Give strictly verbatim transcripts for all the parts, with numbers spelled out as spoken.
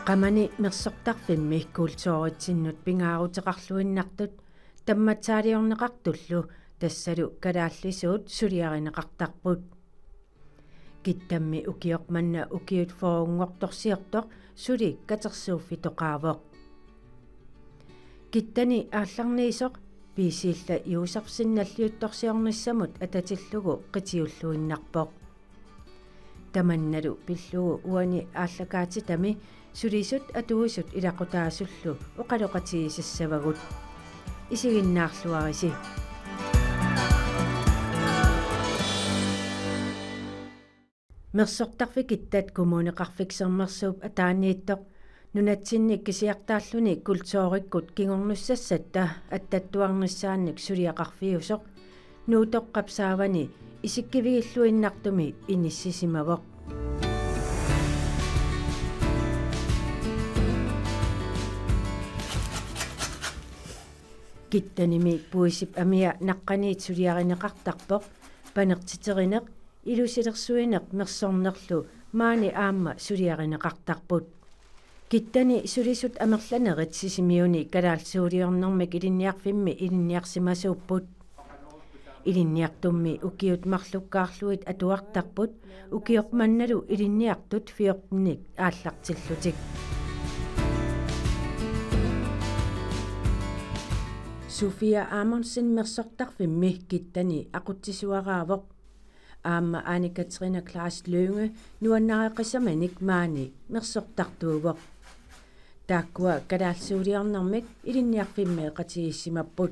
Qamani mersortarfimmi kulturitsinnut pingaaruteqarluinnartut tammatsaaliorneqartullu tassalu kalaallisuut suliarineqartarput. Kittammi ukioq manna ukiut fyrre-nngortorsiortoq suli katersuuffitoqaavoq. Kittani aallarniisoq Piisiilla Josefsen nalliuttorsiornissamut atatillugu qitiulluinnarpoq. Tamannalu pillugu uani aallakaatitami sulisut atuisut ilaqutaasullu oqaloqatigisassavagut. Isiginnaarluarisi. Mersortarfik Kittat Kommuneqarfik Sermersuup ataaniittoq nunatsinni kisiartaalluni kulturikkut kingornussassatta attattuarnissaannik suliaqarfiusoq Nuutoqqap saavani isikkivigilluinnartumi inissisimavoq. Kittanimi puisip amia naqqaniit suliarineqartarpoq, panertiterineq, ilusilersuineq mersornerlu maani aamma suliarineqartarput. Kittani sulisut amerlanerit Sisimiuni kalaallisuuliornermik ilinniarfimmi ilinniarsimasuupput. Ilinniartummi ukiut marlukkaarlugit atuartarput, ukioq mannalu ilinniartut fjortenik aallartillutik. Sofia Amundsen mersortarfimmi Kittani aqutsisuaraavoq. Aamma Ane Katrine Kleist Lynge nuannareqisaminik maani mersortartuuvoq. Taakkua kalaallisuuliornermik ilinniarfimmeeqatigiissimapput.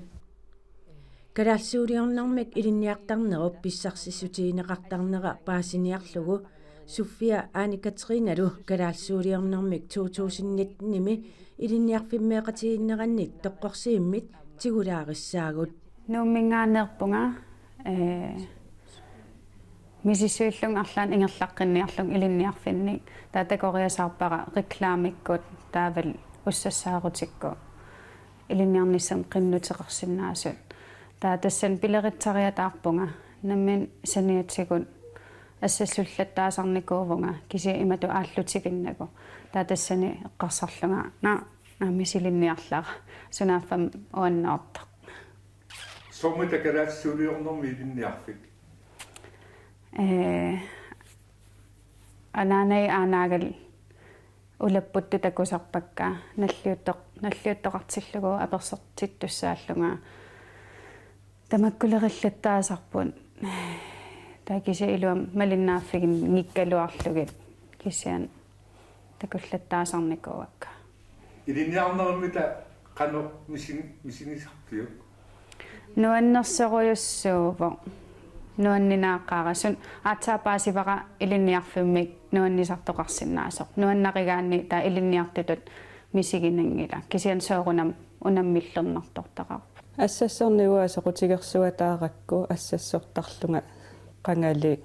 Kalaallisuuliornermik ilinniartarnerup pissarsissutigineqartarnera paasiniarlugu Sofia Ane Katrinalu kalaallisuuliornermik to tusind nittenimi ilinniarfimmeeqatigiinnerannik toqqorsivimmit tigulaarissaagut. Nuumminngaanneerpunga, ee, misissuillunga arlaannik ingerlaqqinniarlunga ilinniarfinnik. Taava takoriasaarpara reklamikkut taavalu ussassaarutikku ilinniarnissamut qinnuteqarsinnaasut. Taava tassani pileritsariataarpunga, nammineq saniatigut assassullattaasarnikuuvunga kisianni imatut aallutiginnagu. Taava tassani eqqarsarlunga: Naa, naamik ilinniarlara. Sunaaffa uannoortoq. Soormita kalaallisuuliornermi ilinniarfik? Ee, anaanagit aanaagalu ulapputtut takusarpakka, nalliuttoq-, nalliuttoqartillugu apersortittussaallunga. Tamakkulerulattaasarput. Taava kisianni iluamik malinnaaffiginngikkaluarlugit kisianni takullattaasarnikuuakka. Ilinniarnermita qanoq misin-, misigisarpiuk? Nuannersorujussuuvoq. Nuanninaaqaara. Suna aatsaat paasivara ilinniarfimmik nuannisartoqarsinnaasoq. Nuannarigaanni taava ilinniartutut misiginanngilaq. Kisianni soorunami unammillernartortaqarpoq. Assassornikuuara soqutigersuataarakku assassortarlunga qangali,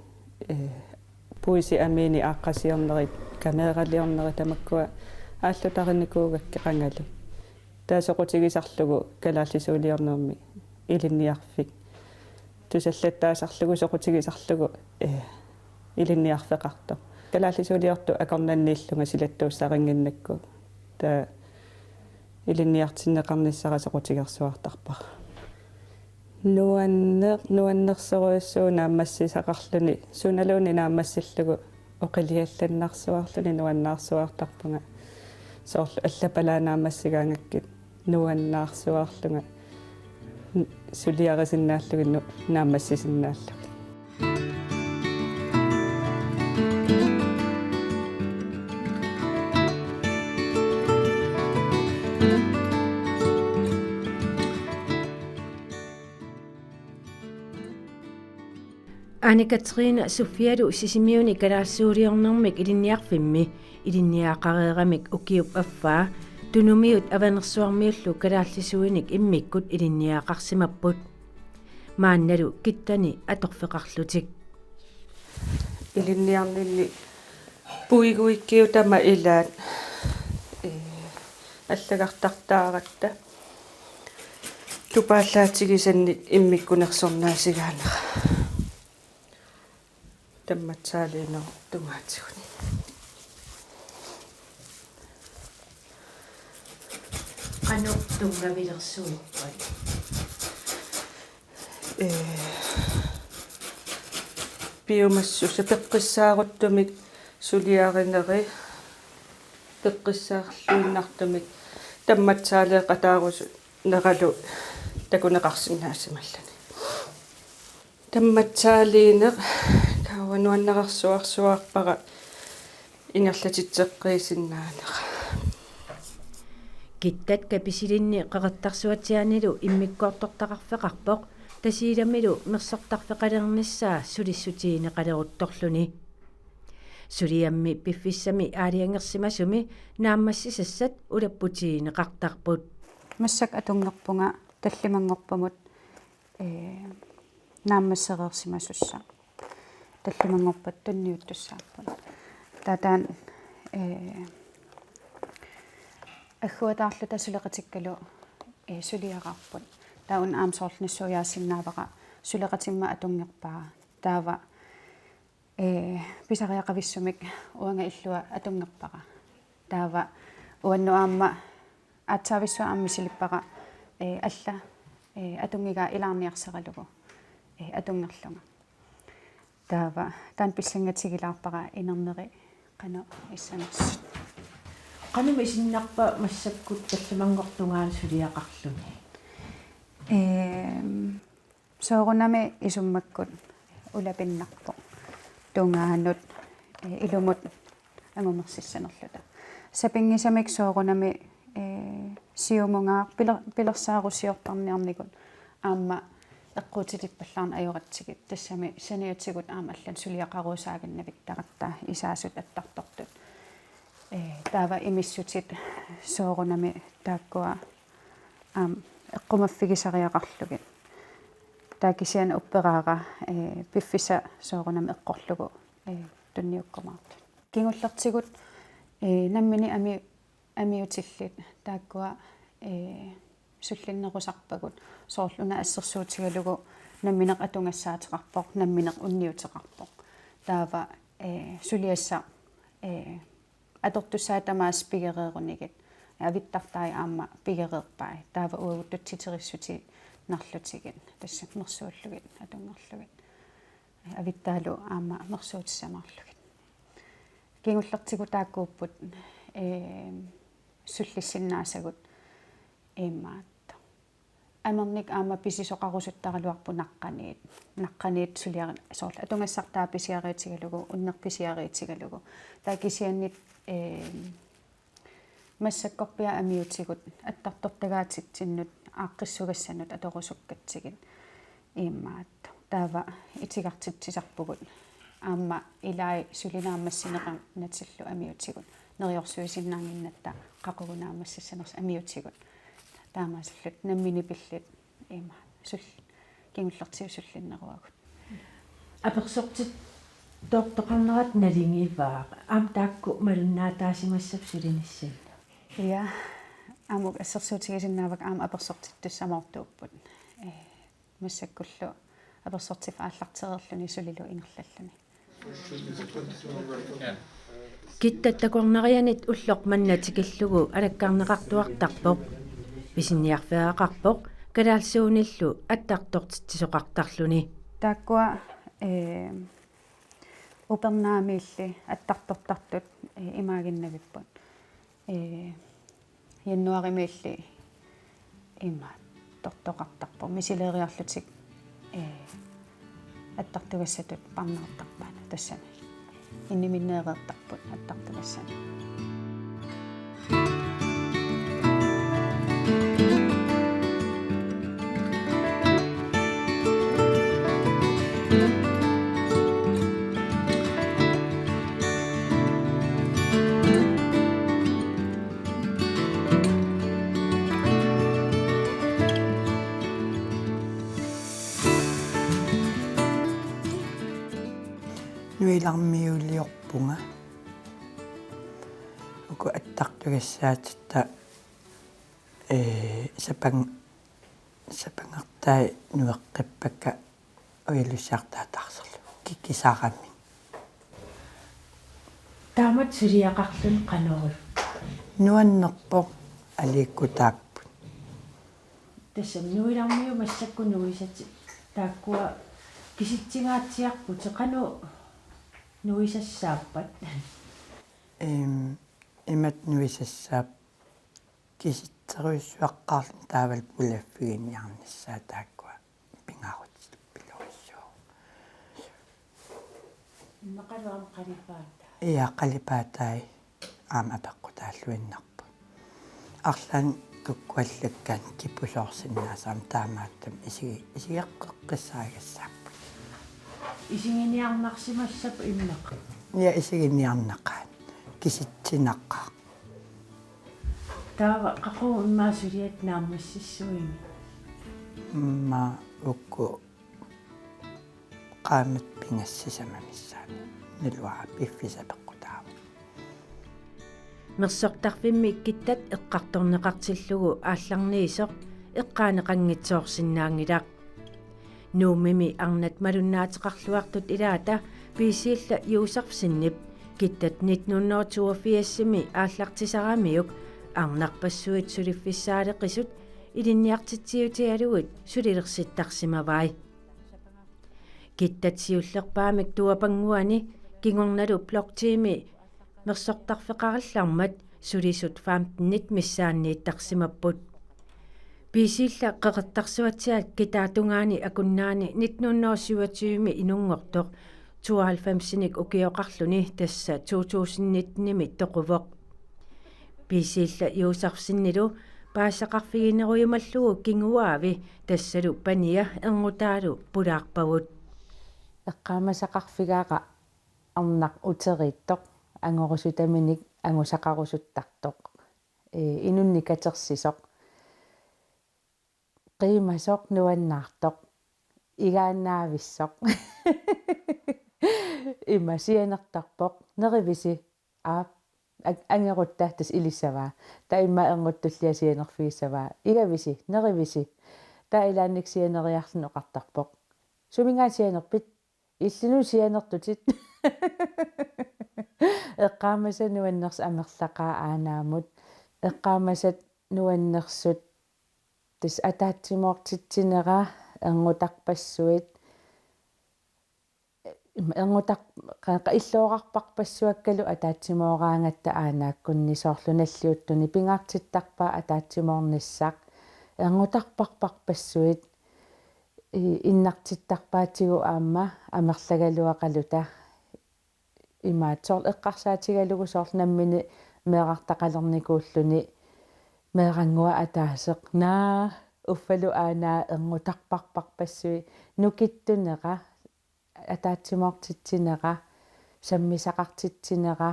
ee, puisit amiinik aaqqasiornerit, kameeraliornerit tamakkua aallutarinikuugakkit qangali. Taava soqutigisarlugu kalaallisuuliornermi ilinniarfik. Tusallattaasarlugu soqutigisarlugu, ee, ilinniarfeqartoq. Kalaallisuuliortut akornanniillunga silattuussarinnginnakku. Taava ilinniartinneqarnissara soqutigersuartarpara. Nuanneq-, nuannersorujussuuvoq naammassisaqarluni, sunaluunniit naammassillugu oqiliallannarsuarluni nuannaarsuartarpunga. Soorlu allapalaat naammassigaangakkit nuannaarsuarlunga, n-, suliarisinnaallugit nu-, naammassisinnaallugit. Ane Katrine Sofialu Sisimiuni kalaallisuuliornermik ilinniarfimmi ilinniagaqareeramik ukiup affaa Tunumiut Avanersuarmiullu kalaallisuinik immikkut ilinniagaqarsimapput. Maannalu Kittani atorfeqarlutik. Ilinniarninni puiguikkiutama ilaat, ee, allagartartaaratta tupaallaatigisannik immikkunersornaasigaanera. Tammatsaaliinerup tungaatigut. Qanoq tunngavilersuuppat? Ee, piumassuseq peqqissaaruttumik suliarineri peqqissaarluinnartumik tammatsaaleeqataarusuneralu takuneqarsinnaasimalluni. Tammatsaaliineq kaava nuannararsuarsuarpara ingerlatitseqqiisinnaanera. Kittat Kapisilinni Qeqertarsuatsiaanilu immikkoortortaqarfeqarpoq, Tasiilamilu mersortarfeqalernissaa sulissutigineqaleruttorluni. Suliammi piffissami aalajangersimasumi naammassisassat ulapputigineqartarput. Massakkut atunngerpunga tallimanngorpamut, ee, naammassereersimasussaq. Tallimanngorpat tunniuttussaapput. Taava taanna, ee, agguataarluta suleqatikkalu, ee, suliaraarput. Taava una aamma soorlu nassuiaasinnaavara suleqatimma atunngerpara. Taava, ee, pisariaqavissumik uanga illua atunngerpara. Taava uannut aamma aatsaavissuaq aamma misilippara, ee, alla, ee, atunngigaa ilaarniarsaralugu, ee, atunngerlunga. Taava taanna pissangatigilaarpara inerneri qanoq issanersut. Qanoq isinnarpa massakkut tallimanngortungaani suliaqarluni? Ehm, soorunami isummakkut ulapinnarpoq tungaanut, eh, ilumut angumersissanerluta. Sapinngisamik soorunami, eh, siumungaaq piler-, pilersaarusiortarniarnikkut aamma eqquutitippallaarneq ajoratsigit, tassami saniatigut aamma allanut suliaqaruusaaginnavittaratta isaasut attartortut. Eh, taava imissutit soorunami taakkua aamma eqqumaffigisariaqarlugit. Taava kisianni upperaara, eh, piffissaq soorunami eqqorlugu, eh, tunniukkumaartut. Kingullertigut, eh, nammineq ami-, amiutillit taakkua, eh, sullinnerusarpagut, soorlu una assersuutigalugu nammineq atugassaateqarpoq, nammineq unniuteqarpoq. Taava, eh, suliassaq, eh, atortussaat tamaasa pigereerunigit, avittartai aamma pigereerpai. Taava uagut tutsiterissutiinnarlutigit, tassa mersuullugit, atunngerlugit. Avittaalu aamma mersuutissamaarlugit. Kingullertigut taakkuupput, ee, sullissinnaasagut imaattoq. Amernik aamma pisisoqarusuttaraluarpoq naqqaniit. Naqqaniit suliari-, soorlu atugassartaa pisiariitigalugu, unneq pisiariitigalugu. Taava kisianni, ee, massakkorpiaq amiutigut, attartortagaatitsinnut, aaqqissugassanut atorusukkatsigit imaattoq. Taava itigartitsisarpugut. Aamma ilai suli naammassineqarnatillu amiutigut. Neriorsuisinnaannginnatta qaqugu naammassissanersut amiutigut. Taamaasilluta nammineq pillit ima sul-, kingullertigut sullinneruagut. Apersortittoortoqarnerat nalingivaat. Aamma taakku malunnaataasimassapput sulinissamut. Ja, aamma assersuutigisinnaavakka aamma apersortittussamaartuupput. Ee, massakkullu apersortiffik aallartereerluni sulilu ingerlalluni. Kittat takornarianit ulloq manna tikillugu alakkarneqartuartarpoq. Pisiniarfeeraqarpoq kalaallisuunillu attartortitsisoqartarluni. Taakkua, ee, upernaamiilli attartortartut, ee, imaaginnavipput. Ee, januaarimiilli ima tortoqartarpoq misileeriarlutik, ee, attartugassatut parnaartarpaat tassani. Inniminneereertarput attartugassanut. Nuilarmiuliorpunga. Uku attartugassaatitta, ee, sapang-, sapangartai nueqqippakka ujalussiartaataarserlu kikisarami. Taamatut suliaqarluni qanoq ippa? Nuannerpoq, aliikkutaapput. Tassami nuilarmiut massakkut nuisatit taakkua kisitsingaatsiarputit, qanoq nuisassaappat? Em, imatut nuisassaappat kisitserujussuaqqaarluni taavalu pulaffiginiarnissaat taakkua pingaarutilik pilorissuu. Immaqa aamma qalipaatai. Ia, qalipaatai aamma apeqqutaalluinnarput. Arlaannik kukkuallakkaanni kipusoorsinnaasarami taamaattumik isigi-, isigeqqeqqissaagassaapput. Isiginiarnarsimassappat immaqa? Ia, isiginiarnaqaat. Kisitsinaqaaq. Taava qaqugu immaqa suliat naammassissuigit? Immaqa uku qaammatit pingasut sisamat missaanni naluara piffissaq apeqqutaavoq. Mersortarfimmi Kittat eqqartorneqartillugu aallarniisoq eqqaaneqanngitsoorsinnaanngilaq. Nuummimi arnat malunnaateqarluartut ilaata Piisiilla Josefsenip Kittat nitten hundrede toogfirsimi aallartisaramiuk arnarpassuit suliffissaaleqisut ilinniartitsiutigalugit sulilersittarsimavai. Kittat siullerpaamik tuapannguani kingornalu bloktiimi mersortarfeqarallarmat sulisut femtenit missaanniittarsimapput. Piisiilla Qeqertarsuatsiaat kitaatungaani akunnaani nitten hundrede syvogtyvemi inunngortoq tooghalvfemsinik ukioqarluni, tassa to tusind nittenimi toquvoq. Piisiilla Josefsenilu paasisaqarfiginerujumallugu kinguaavi tassalu pania erngutaalu pulaarpagut. Eqqaamasaqarfigaara arnaq uteriittoq, angorusutaminik angusaqarusuttartoq, ee, inunnik katersisoq, qiimasoq, nuannaartoq, igaannaavissoq. Ima sianertarpoq, nerivisi, aap, a-, angerutta tassa ilissavaa. Taava immaqa erngutullia sianerfigissavaa. Igavisi, nerivisi. Taava ilaannik sianeriarluni oqartarpoq: Suminngaanniit sianerpit? Illinut sianertutit. Eqqaamasat nuannersut amerlaqaat aanaamut. Eqqaamasat nuannersut tassa ataatsimoortitsinera, erngutarpassuit. Im-, erngutar-, qa-, qa-, illoorarparpassuakkalu ataatsimooraangatta aanaakkunni, soorlu nalliuttuni pingaartittarpaat ataatsimoornissaq. Erngutarparparpassuit i-, innartittarpaatigut aamma amerlagaluaqaluta. Imaattoq soorlu eqqarsaatigalugu soorlu nammineq meerartaqalernikuulluni meerannguaq ataaseq: Naa, uffalu aanaa erngutarparparpassuit, nukittunera, ataatsimoortitsinera, sammisaqartitsinera,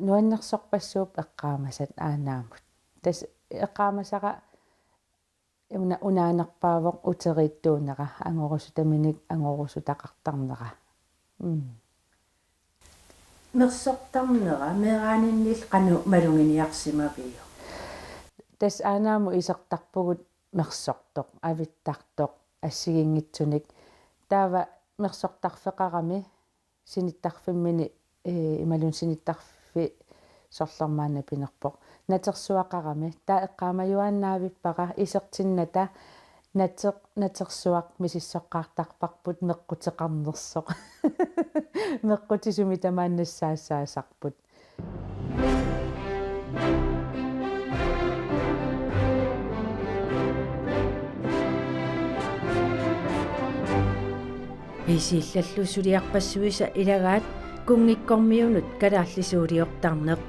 nuannersorpassuupput eqqaamasat aanaamut. Tassa eqqaamasara una-, unaanerpaavoq uteriittuunera, angorusutaminik angorusutaqartarnera. Mm. Mersortarnera meeraaninnillu qanoq maluginiarsimaviuk? Tassa aanaamut isertarpugut mersortoq, avittartoq, assigiinngitsunik. Taava mersortarfeqarami sinittarfimmini, ee, imaluunniit sinittarfik sorlermaanna pinerpoq, natersuaqarami. Taava eqqaamajuaannaavippara isertinnata nater-, natersuaq misissoqqaartarparput meqquteqarnersoq. Meqqutit sumi tamaat nassaassaasarput. Piisiillallu suliarpassuisa ilagaat kunngikkormiunut kalaallisuuliortarneq.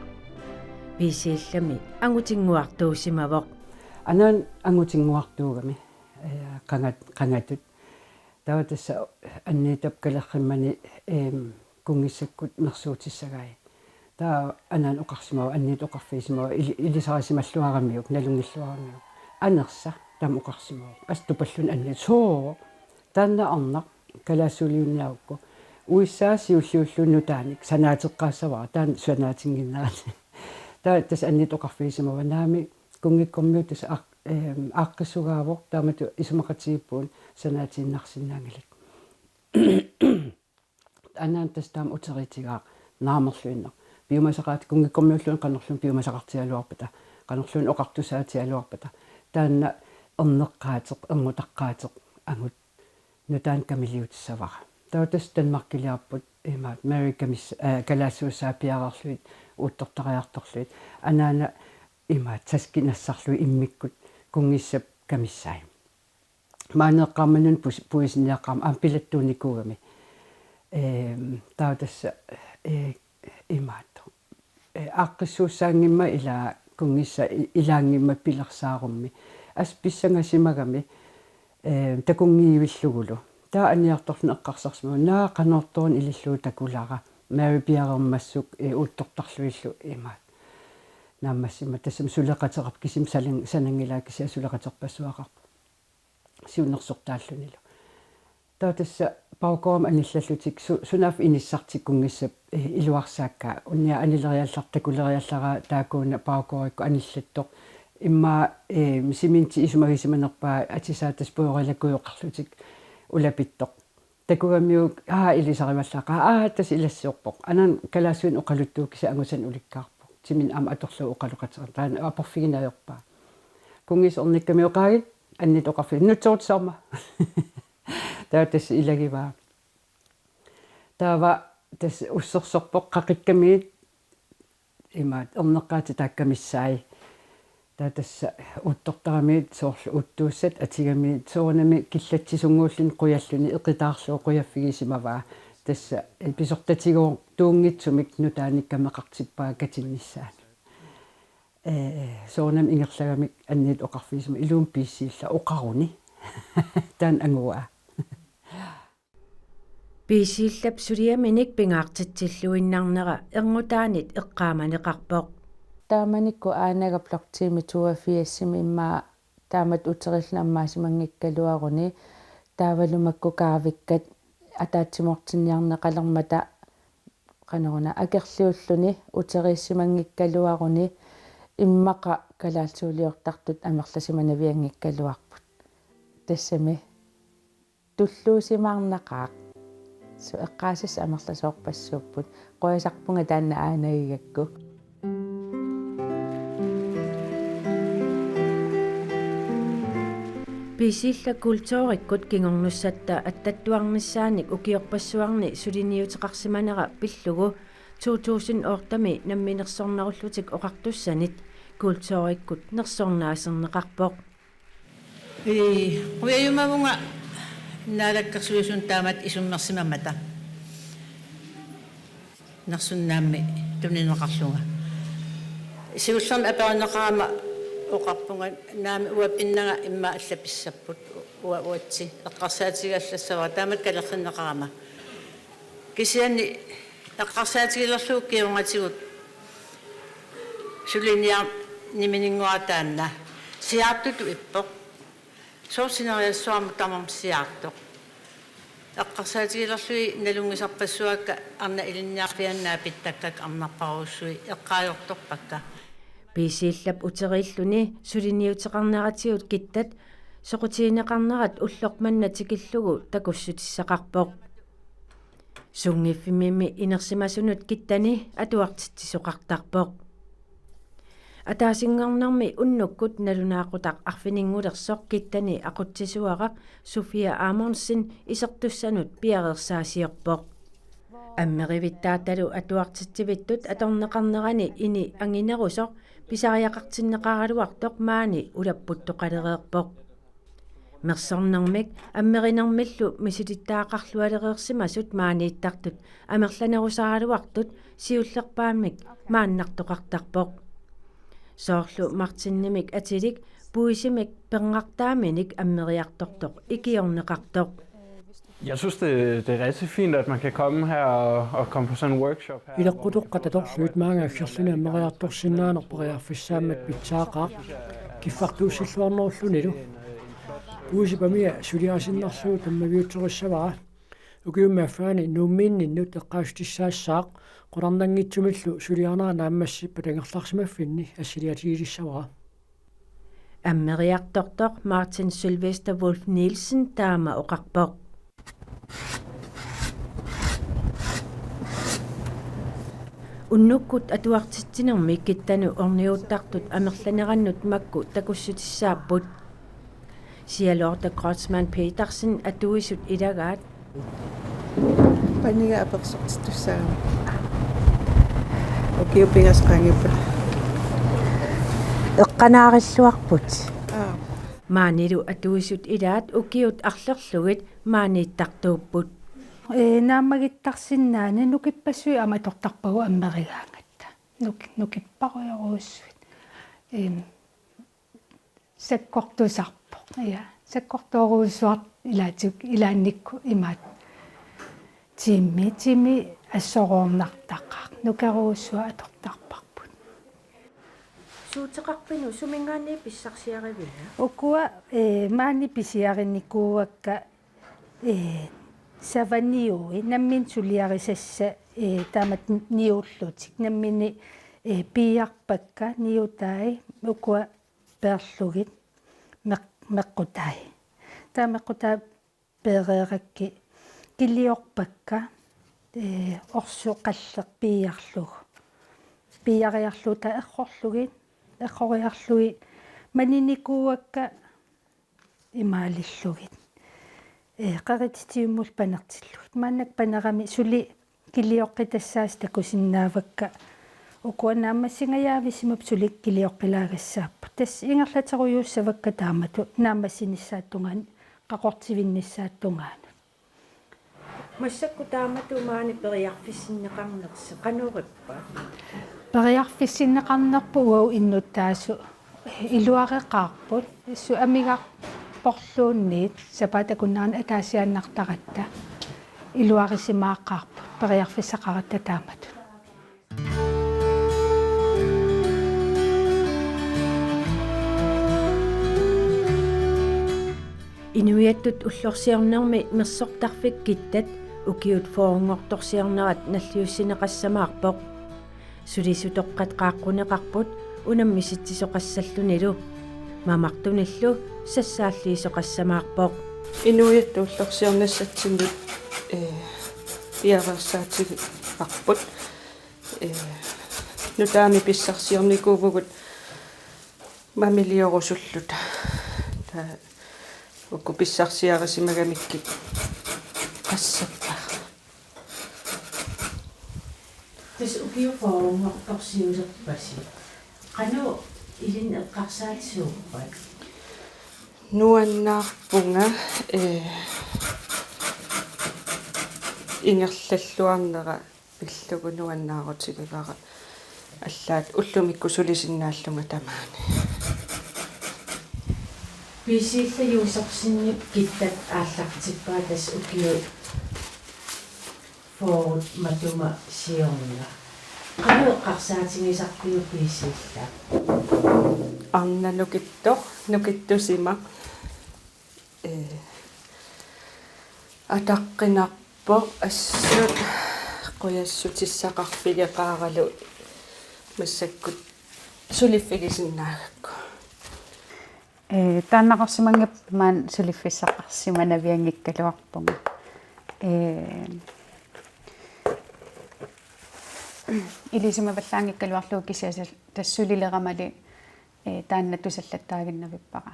Piisiillami angutinnguartuusimavoq. Anaana angutinnguartuugami, ee, qangat-, qangatut. Taava tassa anniitap kalerrimmani, eem, kunngissakkut mersuutissagai. Taava anaana oqarsimavoq, anniittoq oqarfigisimavoq, ili-, ilisarisimalluaramiuk, nalunngilaaramiuk. Anersa, taama oqarsimavoq. Assut tupalluni anniittoq: Soo, taanna arnaq kalaallisuuliunnaagukku U S A siulliullugu nutaanik sanaateqqaassavara, taanna sanaatinnginnerani. Taava tassa anniittoq oqarfigisimavoq: Naamik, kunngikkormiut tassa aq-, eem, aaqqissugaavoq, taamatut isumaqatigiippugut sanaatiinnarsinnaanngilat. Anaana tassa taama uteriitigaaq naamerluinnaq. Piumasaqaat-, kunngikkormiulluunniit qanorluunniit piumasaqartigigaluarpata, qanorluunniit oqartussaatigilluarpata, Taanna erneqqaateq, erngutaqqaateq angut nutaanik kamiliutissavara. Taava tassa Danmarkiliarput imaattoq Mary kamis-, aa, kalaallisuussaat piareerlugit uuttortariartorlugit. Anaana imaattoq taski nassarlugit immikkut kunngissap kamissai. Maani eqqaamannut pus-, puisiniaqqaarmat aamma pilattuunikuugami. Ehm, taava tassa, eh, imaattoq. Eh, aaqqissuussaanngimmat ilaa kunngissap i-, ilaanngimmat pilersaarummi. Assut pissangasimagami, eh, takunngivillugulu. Taava aniartorluni eqqarsarsimagami: Naa, qanortoq ilillugu takulara. Mary piareermassuk, eh, uuttortarlugillu imaattoq. Naammassimmat tassami suleqateqarpoq, kisimi salan-, sananngilara kisianni suleqaterpassuaqarpoq. Siunnersortaallunilu. Taava tassa baggårdimi anillallutik su-, sunaaffa inissartik kunngissap, eh, iluarsaakkaa. Unnia anileriallartoq, takuleriallaraa taakkuuna baggårdikkut anillattoq. Immaqa, eh, cementit isumagisimanerpaat atisaat tassa pujorilakkujoqarlutik ulapittoq. Takugamiuk, aa, ilisarivallaaqaaq, aa, tassa ilassiorpoq. Anaana kalaallisuinnaq oqaluttuuvoq kisianni angusani ulikkaarpoq. Timinik aamma atorlugu oqaloqateqarpoq. Taanna aporfigineq ajorpaa. Kunngissaq ernikkamiuk: Qaagit, annitit oqarfigit. Nutserutissaq aamma. Taava tassa ilagivaa. Taava tassa ussersorpoq qaqikkamigit imaattoq erneqqaatit taakku kamissai. Taava tassa uuttortaramigit soorlu uuttuussat atigamigit soorunami killatsisunngorluni qujalluni eqitaarlugu qujaffigisimavaa. Tassa pisortatigoortuunngitsumik nutaanik kameqartippaa katinnissaanut. Eh, soorunami ingerlagamik annitit oqarfigisama iluamik piissiillap oqaruni. Taanna anguaa. Piissiillap suliaminik pingaartitsilluinnarnera erngutaanit eqqaamaneqarpoq. Taamanikkut Aanaga Block Team toogfirsimi immaqa taamatut uterilluni ammaasimanngikkaluaruni, taavalu makku kaavikkat ataatsimoortinniarneqalermata qanoruna akerliulluni uteriissimanngikkaluaruni immaqa kalaallisuuliortartut amerlasimanavianngikkaluarput. Tassami tulluusimaarnaqaaq. Su eqqaasassat amerlasoorpassuupput. Qujasarpunga taanna aanagigakku. Piissiillap kulturikkut kingornussatta attattuarnissaanik ukiorpassuarni suliniuteqarsimanera pillugu to tusind otte-mi Namminersornerullutik Oqartussanit kulturikkut nersornaaserneqarpoq. Ii, qujajumavunga Naalakkersuisuni taamatut isummersimammata. Nersunnaammi tunineqarlunga. Siullermik aperineqarama oqarpunga naamik uanga pinnanga immaqa alla pissapput uanga uatsi eqqarsaatigigallassavara taamatut kalerrinneqarama. Kisianni eqqarsaatigilerlugu kingornatigut suliniarnimininnguara taanna siaartutut ippoq. Soorlu sineriassuarmut tamarmik siaartoq. Eqqarsaatigilerlugit nalunngisarpassuakka arnat ilinniarfiannaat pitsakkakka arnarparujussuit eqqaajortorpakka. Piissiillap uteriilluni suliniuteqarneratigut Kittat soqutigineqarnerat ulloq manna tikillugu takussutissaqarpoq. Sunngiffimmi inersimasunut Kittani atuartitsisoqartarpoq. Ataasinngornermi unnukkut nalunaaqutaq arfininngulersoq Kittani aqutsisuaraq Sofia Amundsen isertussanut piareersaasiorpoq. Ammerivittaatalu atuartitsivittut atorneqarnerani ini anginerusoq pisariaqartinneqaraluartoq maani ulapputtoqalereerpoq. Mersornermik ammerinermillu misilittagaqarlualereersimasut maaniittartut amerlanerusaraluartut siullerpaamik maannartoqartarpoq. Soorlu Martinimik atilik puisimik perrartaaminik ammeriartortoq ikiorneqartoq. Jeg synes, det, det er rigtig fint, at man kan komme her og, og komme på sådan en workshop her. Ileqqutoqqat atorlugit maanga aggerluni ammeriartorsinnaaneq periarfissaammat pitsaaqaaq. Kiffartuussilluarnerullunilu. Puisip amia suliarisinnarlugu tammaviuutsorissavara. Ukiummi affaani Nuummiinninnut eqqaassutissaassavara, qularnanngitsumillu suliarinera naammassippat angerlarsimaffinni assiliatigilissavara. Ammeriartortoq Martin Sylvester Wolf Nielsen taama oqarpoq. Unnukkut atuartitsinermi Kittanut orniuttartut amerlanerannut makku takussutissaapput. Charlotte Kreutzmann Petersen atuisut ilagaat. Paniga apersortittussaagami. Ukiut pingasut qaangiuppata. Eqqanaarilluarput. Aap. Maanilu atuisut ilaat ukiut arlerlugit maaniittartuupput. Ee, naammagittarsinnaaneq nukippassuit aamma atortarpagut ammerigaangatta. Nuk-, nukipparujorujussuit. Em, sakkortusarpoq. Ja, sakkortoorujussuaq ilaatigut ilaannikkut imaat. Tiimi, tiimi assoroornartaqaaq. Nukerujussuaq atortarparput. Suuteqarpinut suminngaanniit pissarsiarivinga? Ukua, ee, maani pisiarinikuuakka, ee, savaniui, nammineq suliarisassat, ee, taamatut niullutik, nammineq, ee, piiarpakka niutai, ukua peerlugit meq-, meqqutai. Taava meqqutai peereerakkit kiliorpakka, ee, orsoq qalleq piiarlugu. Piiariarlugu taava errorlugit, erroriarlugit maninikuuakka imaalillugit. Ee, qerititiumut panertillugit. Maannakkut panerami suli kiliorpassuit takusinnaavakka. Ukua naammassingajavissimapput suli kiliorpilaagassaapput. Tassa ingerlaterujuussavakka taamatut naammassinissaata tungaanut, qaqortivinnissaata tungaanut. Massakkut taamatut maani periarfissinneqarnersi qanoq ippa? Periarfissinneqarnerput uagut innuttaasut iluareqaarput, assut amigarporluunniit sapaatip akunnerani ataasiaannartaratta iluarisimaaqaarput periarfissaqaratta taamatut. Inuiattut ullorsiornermi mersortarfik Kittat ukiut fyrrenngortorsiornerat nalliussineqassamaarpoq. Sulisutoqqat qaaqquneqarput unammisitsisoqassallunilu. Mamartunillu sassaalliisoqassamaarpoq. Inuiattut ullorsiornissatsinnut, ee, piareersaatigivarput. Ee, nutaamik pissarsiornikuuvugut mamiliorusulluta. Taava uku pissarsiarisimagamikkit qassappara. Tassa ukiut fyrrenngortorsiulerpasi. Qanoq ilinnut eqqarsaatisuuppat? Nuannaarpunga, ee, ingerlalluarnera pillugu nuannaarutigivara allaat ullumikkut sulisinnaallunga tamaani. Piisiillajuusorsinnip Kittat aallartippaa tassa ukiut fyrret matuma siorna. Qanoq eqqarsaatigisarpiuk Piisiillap? Arnaq nukittoq, nukittusimaq. Ee, ataqqinarpoq assut qujassutissaqarfigeqaaralu massakkut suliffigisinnaagakku. Ee, taannaqarsimanngippat maani suliffissaqarsimanavianngikkaluarpunga. Ee, ilisimavallaanngikkaluarlugu kisianni tassa sulileramali, ee, taanna tusallattaaginnavippara.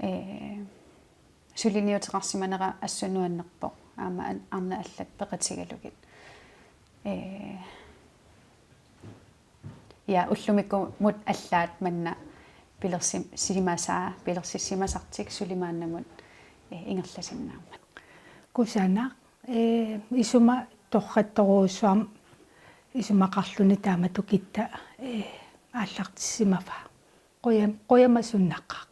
Ee, suliniuteqarsimanera assut nuannerpoq. Aamma an-, arnat allat peqatigalugit. Ee, ja, ullumikkumut allaat manna pilersi-, simasaa, pilersissimasartik suli maannamut, ee, ingerlasinnaammat. Kusanaq, ee, isuma torrattorujussuarmik isumaqarluni taamatut Kittat, ee, aallartissimavaa. Qujam-, qujamasunnaqaaq.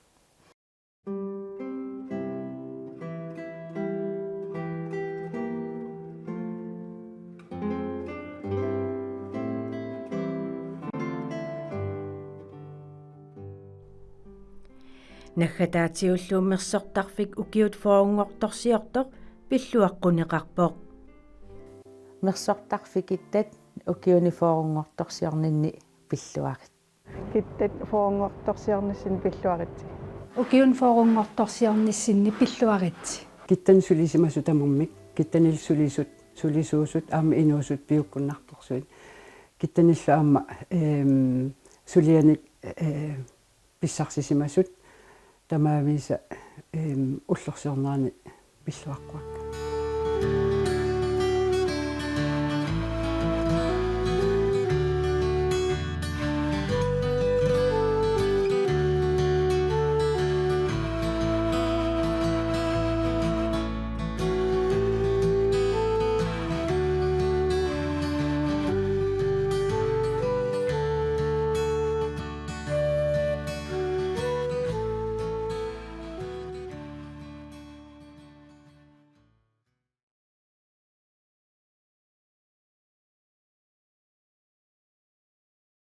Naggataatiullu mersortarfik ukiut fyrrenngortorsiortoq pilluaqquneqarpoq. Mersortarfik Kittat ukiuni fyrrenngortorsiorninni pilluarit. Kittat fyrrenngortorsiornissinni pilluaritsi. Ukiuni fyrrenngortorsiornissinni pilluaritsi. Kittanut sulisimasut tamarmik, Kittanillu sulisut, sulisuusut, aamma inuusut piukkunnartorsuit. Kittanillu aamma, ehm, sulianik, eh, pissarsisimasut tamaviisa, ehm, ullorsiornerani pilluaqquakka.